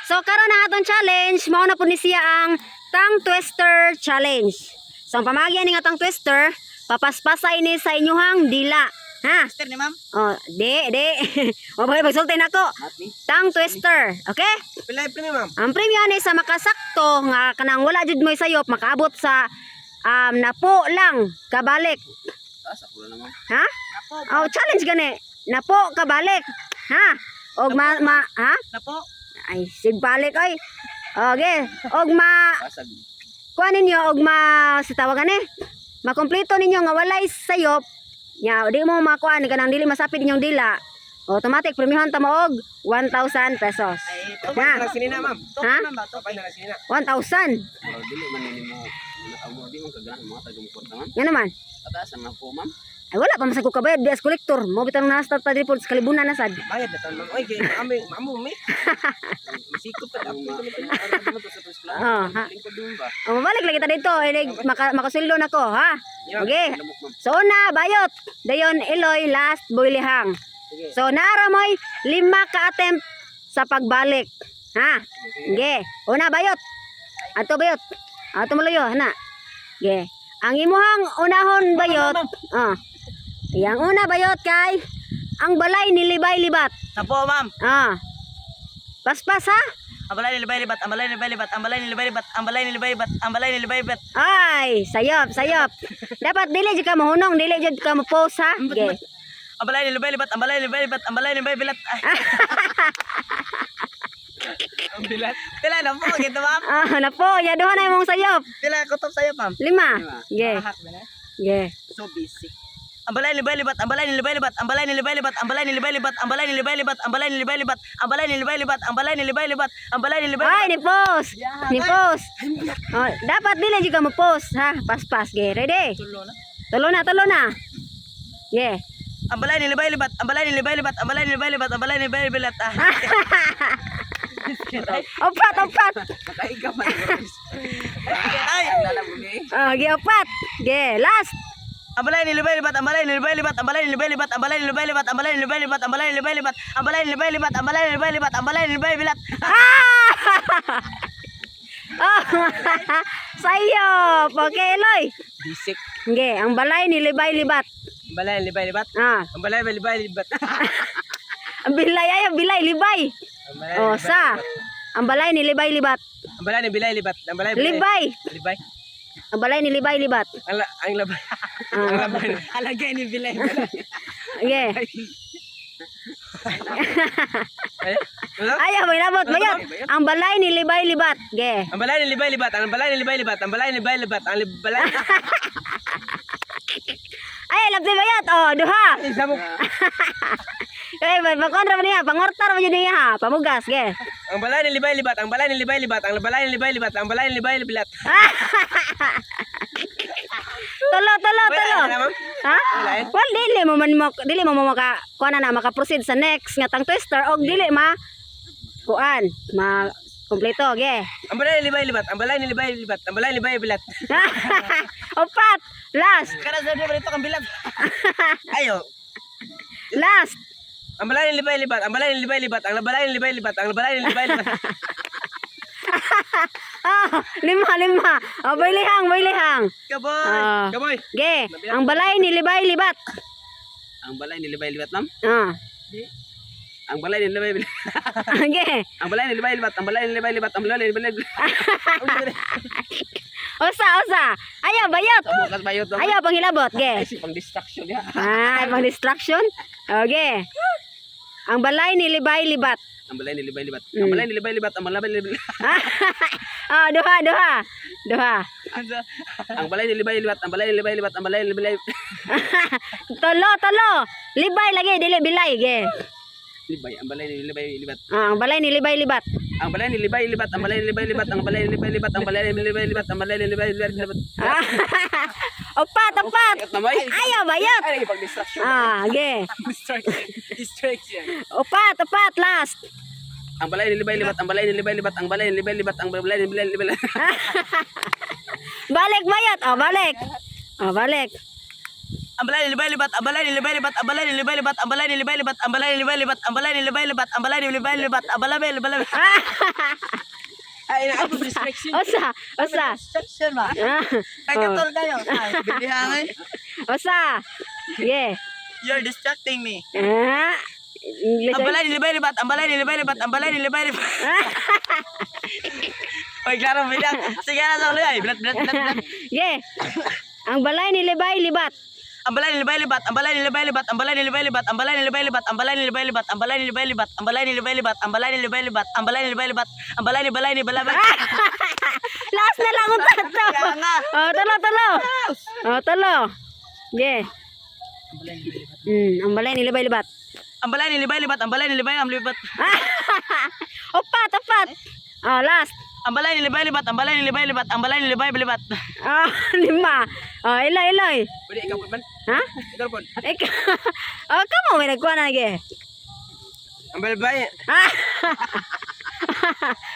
So karon ang atong challenge, mao na po ni siya ang Tongue Twister Challenge. So ang pamagi ani nga tongue twister, papaspasay ni sa inyuhang dila. Ha? Mister ni, ma'am. Oh, di, di. O bagay pagsulti nako. Tongue twister, okay? Pila yung premium, ma'am? Ang premyo ni sa makasakto nga kanang wala jud mo'y sayop makaabot sa napo lang kabalik. Asa ko na, ma'am. Ha? Napo. Oh, challenge gani. Napo kabalik. Ha? Og ma, ma ha? Napo. Ay, sigbalik oy. Okay. Og ma Basag. kuan ninyo og ma sa tawagan eh. Makompleto ninyo nga walay sayop. Nya, di mo makuan kanang dili masapid inyong dila. Automatic premihon ta mo og 1,000 pesos. Ay, Ha? na lang sinina, ma'am. Ha? Token, ma'am ba? Token na lang sinina. 1,000. Pero dili man nini mo amo di man kaganahan mga tagong kwarta, ma'am. Nga naman. Pataas ang po, ma'am. Ay, wala pa masag ko kabayad bias kolektor. Mo bitang nasa ta diri po sa kalibunan na sad. Bayad na taon, ma'am. Oy, kay maamo, maamo mi. Masikop pa Ang ako. mga sa first plan. Oh, ha. Lingkod dun ba? O, mabalik lagi ta dito. Inig makasuldo na ko, ha? Okay. Lamok, ma'am. So una, bayot. Dayon Eloy, last Boylihang. Sige. So naara mo'y lima ka attempt sa pagbalik. Ha? Ge. Una, bayot. Ato, bayot. Ato muluyo, hana. Ge. Ang imuhang unahon, bayot. Ah. Yang una, bayot, kay ang balay ni Libay Libat. Napo, ma'am. Ah. Paspas, ha? Ang balay ni Libay Libat, ang balay ni Libay Libat, ang balay ni Libay Libat, ang balay ni Libay Libat, ang balay ni Libay Libat. Ay, sayop, sayop. Dapat dili jud ka mahunong, dili jud ka mo post, ha. Ge. Ang balay ni Libay Libat, ang balay ni Libay Libat, ang balay ni Libay Libat. Ay. Ang bilat. Pila na po, gito, ma'am. Ah, napo, ya duha na imong sayop. Pila ko top sa'yo, ma'am. Lima. Ge. Mahak ba na? Ge. So busy. Ang balay ni Libay Libat, ang balay ni Libay Libat, ang balay ni Libay Libat, ang balay ni Libay Libat, ang balay ni Libay Libat, ang balay ni Libay Libat, ang balay ni Libay Libat, ang balay ni Libay Libat, ang balay ni Libay Ay, Libat. ni post. Ni post. Oh, dapat dili jud ka mo post, ha. Paspas, ge. Ready? Tulo na. Tulo na, tulo na. Ge. Ang balay ni Libay Libat, ang balay ni Libay Libat, ang balay ni Libay Libat, ang balay ni Libay Libat. Ah. Opat, opat. Makahiga man. Ay! Lalam ko ni. Oh, ge, opat. Ge, last. Ang balay ni Libay Libat, ang balay ni Libay Libat, ang balay ni Libay Libat, ang balay ni Libay Libat, ang balay ni Libay Libat, ang balay ni Libay Libat, ang balay ni Libay Libat, ang balay ni Libay Libat, ang balay ni Libay Libat. Ah! Oh, sayop. Okay, Eloy. Bisik. Ge, ang balay ni Libay Libat. Ang balay ni Libay Libat. Ah, Ang balay ni Libay Libat. ang bilay ay ang bilay libay. Ang balay Oh, sa. Ang balay ni Libay Libat. Ang balay ni Bilay Libat. Ang balay Libay. Libay. Ang balay ni Libay Libat. Ang ang labay. Ang labay. Alagay ni Bilay. Ge. Ay, ano? Ayaw, may labot, bayot. Ang balay ni Libay Libat. Ge. Ang balay ni Libay Libat, ang balay ni Libay Libat, ang balay ni Libay Libat, ang balay. Ay, labti bayot. Oh, duha. Isa mo. Kay ba kontra man niya, pangortar man yun niya ha. Pamugas, ge. Ang balay ni Libay Libat, ang balay ni Libay Libat, ang balay ni Libay Libat, ang balay ni Libay Libat. Tulo, tulo, tulo. Wala na, ma'am? Ha? Wala eh. Well, dili mo man mo dili mo mo maka kuan na maka-proceed sa next nga tang twister og dili ma kuan ma kompleto, ge. Ang balay ni Libay Libat, ang balay ni Libay Libat, ang balay ni Libay Libat. Opat, last, Kada sa dito dito kang bilat. Ayo. Last. Ang balay ni Libay Libat, ang balay ni Libay Libat, ang balay ni Libay Libat, ang balay ni Libay Libat. Ah, lima, lima. Oh, boylihang, boylihang. Kaboy. Ah. Kaboy. Ge, ang balay ni Libay Libat. Ang balay ni Libay Libat, ma'am. Ah. Ang balay ni Libay Libat. Ge. Ang balay ni Libay Libat, ang balay ni Libay Libat, ang balay ni Libay Libat. Usa, usa. Ayaw, bayot. Sa bukas bayot, ma'am. Ayaw, panghilabot. Ge. Ay, si pang distraction ya. Ah, pang distraction. Okay. Ang balay ni Libay Libat. Ang balay ni Libay Libat. Ang balay ni Libay Libat, ang balay ni Libay Ah, duha, duha. Duha. Ang balay ni Libay Libat, ang balay ni Libay Libat, ang balay ni Libay Tolo, tolo. Libay lagi, dili bilay. Ge. Libay, ang balay ni Libay Libat. Ah, ang balay ni Libay Libat. Ang balay ni Libay Libat, ang balay ni Libay Libat, ang balay ni Libay Libat, ang balay ni Libay Libat, ang balay ni Libay Libat. Ah. Opat, opat. At namay. Ayaw, bayot. Ay, pang distraction. Ah, ge. Distraction. Distraction. Opat, opat, last. Ang balay ni Libay Libat, ang balay ni Libay Libat, ang balay ni Libay Libat, ang balay ni Libay Libat. Balik, bayot. Oh, balik. Oh, balik. Ang balay ni libay libat, ang balay ni libay libat, ang balay ni libay libat, ang balay ni libay libat, ang balay ni libay libat, ang balay ni libay libat, ang balay ni libay libat, ang balay ni libay libat. Ay, na ako distraction. Usa, usa. Distraction ba? Ah, Ay, katol kayo. Ay, bilihangan. usa. Yeah. You're distracting me. Ah, English. Ang balay ni libay libat, ang balay ni libay libat, ang balay ni libay libat. Oy, klaro bilang. Sige na sa ulo ay. Bilat, bilat, bilat, bilat. Yeah. Ang balay ni Libay libat. Ang balay ni libay libat, ang balay ni libay libat, ang balay ni libay libat, ang balay ni libay libat, ang balay ni libay libat, ang balay ni libay libat, ang balay ni libay libat, ang balay ni libay libat, ang balay ni libay libat, ang balay ni balay ni balay. Last na lang ang tatlo. Kaya nga. Oh, tulo, tulo. Oh, tulo. Yeah. Ang balay ni Libay libat. Ang balay ni libay libat, ang balay ni libay am libat. Upat, upat. Oh, last. Ang balay ni libay libat, ang balay ni libay libat, ang balay ni libay libat. Oh, lima. Oh, iloy, iloy. Pwede ikaw po man. Ha? Ikaw po. Ikaw. Oh, kamo may nagkuha na ge. Ang balay. Ah.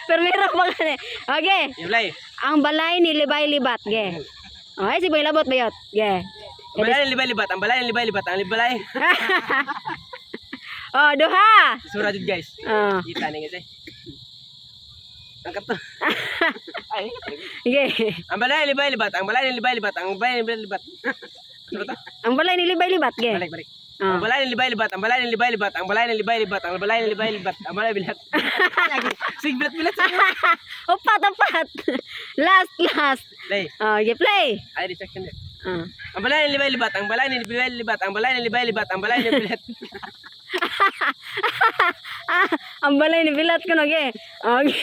Pero meron pa kani. Okay. Yung balay. Ang balay ni Libay libat, ge. Oh, ay si Boy Labot bayot. Ge. Ang balay ni libay libat, ang balay ni libay libat, ang balay. Oh, duha. Sura jud, guys. Oh, Kita ni guys. Eh. Ang kato. Ay. ge. Ang balay ni libay libat, ang balay ni libay libat, ang balay ni libay libat. Ano ba to? Ang balay ni Libay libat, ge. Balik, balik. Oh. Ang balay ni libay libat, ang balay ni libay libat, ang balay ni libay libat, ang balay ni libay libat, ang balay bilat. Sig bilat bilat. Upat, upat. Last, last. Play. Oh, ge play. Ay, distraction din. Oh. Ang balay ni libay libat, ang balay ni libay libat, ang balay ni libay libat, ang balay ni bilat. Ah, ang balay ni Bilat ko no, ge. Oh, ge.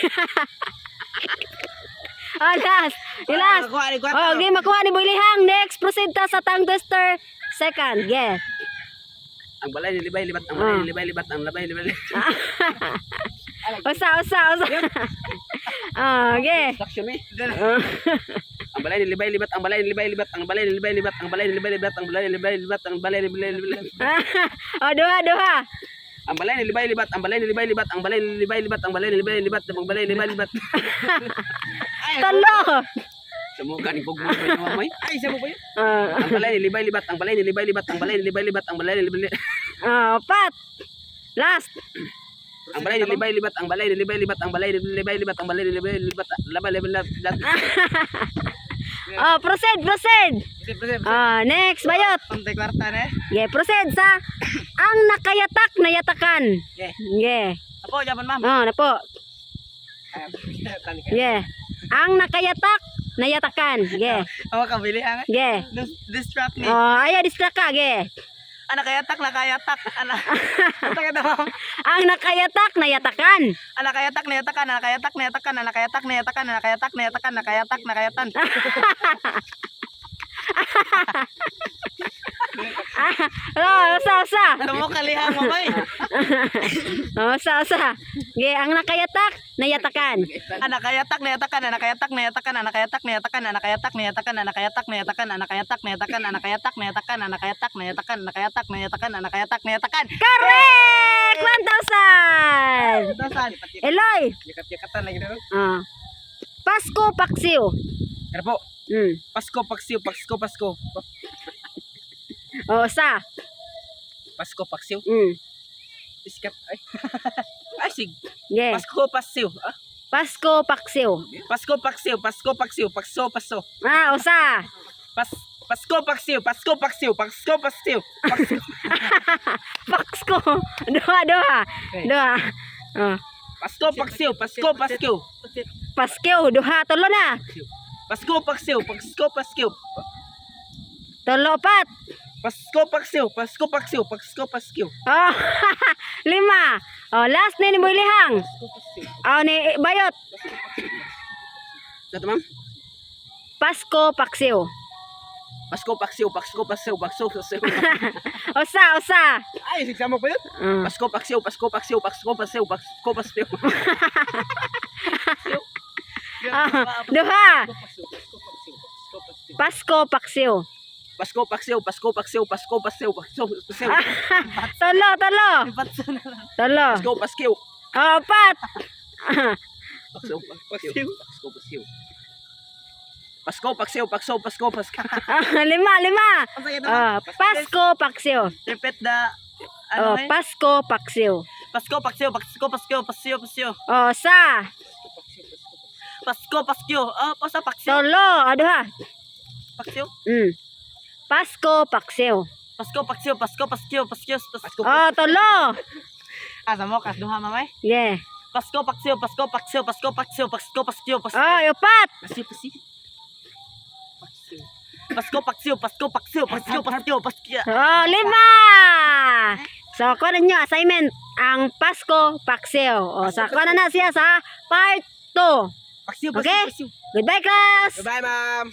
Oh, last. Last. Makuha ni Oh, okay, makuha ni Boy Lihang. Next, proceed ta sa tongue twister. Second, yeah. Ang balay ni libay libat, ang balay ni libay libat, ang balay ni libay libat. Usa, usa, usa. Oh, okay. Distraction eh. Oh. Ang balay ni libay libat, ang balay ni libay libat, ang balay ni libay libat, ang balay ni libay libat, ang balay ni libay libat, ang balay ni libay libat. Oh, duha, duha. Ang balay ni libay libat, ang balay ni libay libat, ang balay ni libay libat, ang balay ni libay libat, ang balay ni libay libat. Talo. Sa mukha ni Bugmo ba yung mamay? Ay, sa mo ba yun? Oh, Ang balay ni libay libat, ang balay ni libay libat, ang balay ni libay libat, ang balay ni libay oh, pat. Last. Ang balay ni libay libat, ang balay ni libay libat, ang balay ni libay libat, ang balay ni libay libat, labay libay libat. Oh, proceed, proceed. Oh, next, bayot. Pantay kwarta na eh. Yeah, proceed sa ang nakayatak na yatakan. Yeah. Yeah. Apo, japan ma'am. Oh, na po. Yeah. Ang nakayatak na yatakan. Yeah. Ako kabilihan eh. Yeah. Distract me. Oh, ayaw distract ka, ge. Anak kayatak, nakayatak. Anak. Anak na ma'am. Ang nakayatak na yatakan. Anak kayatak, nayatakan, anak kayatak, nayatakan, anak kayatak, nayatakan, anak kayatak, nayatakan, nakayatak, nakayatan. Ah, oh, usa, usa. Ano mo kalihang mamay? Oh, usa, usa. Ge, ang nakayatak na yatakan. Anak kayatak, nayatakan, anak kayatak, nayatakan, anak kayatak, nayatakan, anak kayatak, nayatakan, anak kayatak, nayatakan, anak kayatak, nayatakan, anak kayatak, nayatakan, anak kayatak, nayatakan, anak kayatak, nayatakan, anak kayatak, nayatakan. Correct! 1,000! Tasan. Eloy! Yakat-yakatan lagi na. Ah. Pasko Paksiw. Pero po, Pasko, Paksiw, Pasko, Pasko. Oh, usa. Pasko, Paksiw. Iskat. Ay. Ay, sig. Yeah. Pasko, Pasiw. Ah? Pasko Paksiw. Pasko, Paksiw, Pasko, Paksiw, Pasko, Paso. Ah, usa. Pas Pasko, Paksiw, Pasko, Paksiw, Pasko, Paksiw. Pasko, Pasko. Duha, duha. Duha. Oh. Pasko, Paksiw, Pasko, Paskiw. Paskiw, duha. Tulo na. Pasko, Paksiw, Pasko, Paskiw. Tulo, pat. Pasko, Paksiw, Pasko, Paksiw, Pasko, Paskiw. Oh, lima. Oh, last ni Boy Lihang. Oh, ni Bayot. Sa ma'am? Pasko Paksiw. Pasko, Paksiw, Pasko, Paksiw, Pasko, Paksiw. Usa, usa. Ay, sigsama pa yun. Oh. Pasko, Paksiw, Pasko, Paksiw, Pasko, Paksiw, Pasko, Paksiw. Ah, duha. Pasko Paksiw. Pasko, Paksiw, Pasko, Paksiw, Pasko, Paksiw, Pasko, Paksiw. Tulo, tulo. Tulo. Pasko, Paskiw. Oh, pat. Paksiw, Paksiw, Pasko, Paskiw. Pasko, paksiw, pakso, Pasko, Pasko. Ah, lima, lima. Ang sakit naman. Ah, Pasko, paksiw. Repeat the ano Oh, eh? Pasko, paksiw. Pasko, paksiw, Pasko, Pasko, Pasko, Pasko. Oh, sa. Pasko, Pasko. Ah, pasa paksiw. Tulo, aduha. Paksiw. Pasko, paksiw. Pasko, paksiw, Pasko, Pasko, Pasko, Pasko. Oh, tulo. Asa mo kas duha mamay? Yeah. Pasko, paksiw, Pasko, paksiw, Pasko, paksiw, Pasko, paksiw, Pasko. Oh, upat. Paksiw, paksiw. Pasko, paksiw, Pasko, paksiw, Pasko, paksiw, Pasko. Oh, lima. So, kuha na nyo assignment ang Pasko, paksiw. Oh, sa kuha na na siya sa part 2. Paksiw, paksiw, Okay? paksiw. Goodbye, class! Goodbye, ma'am.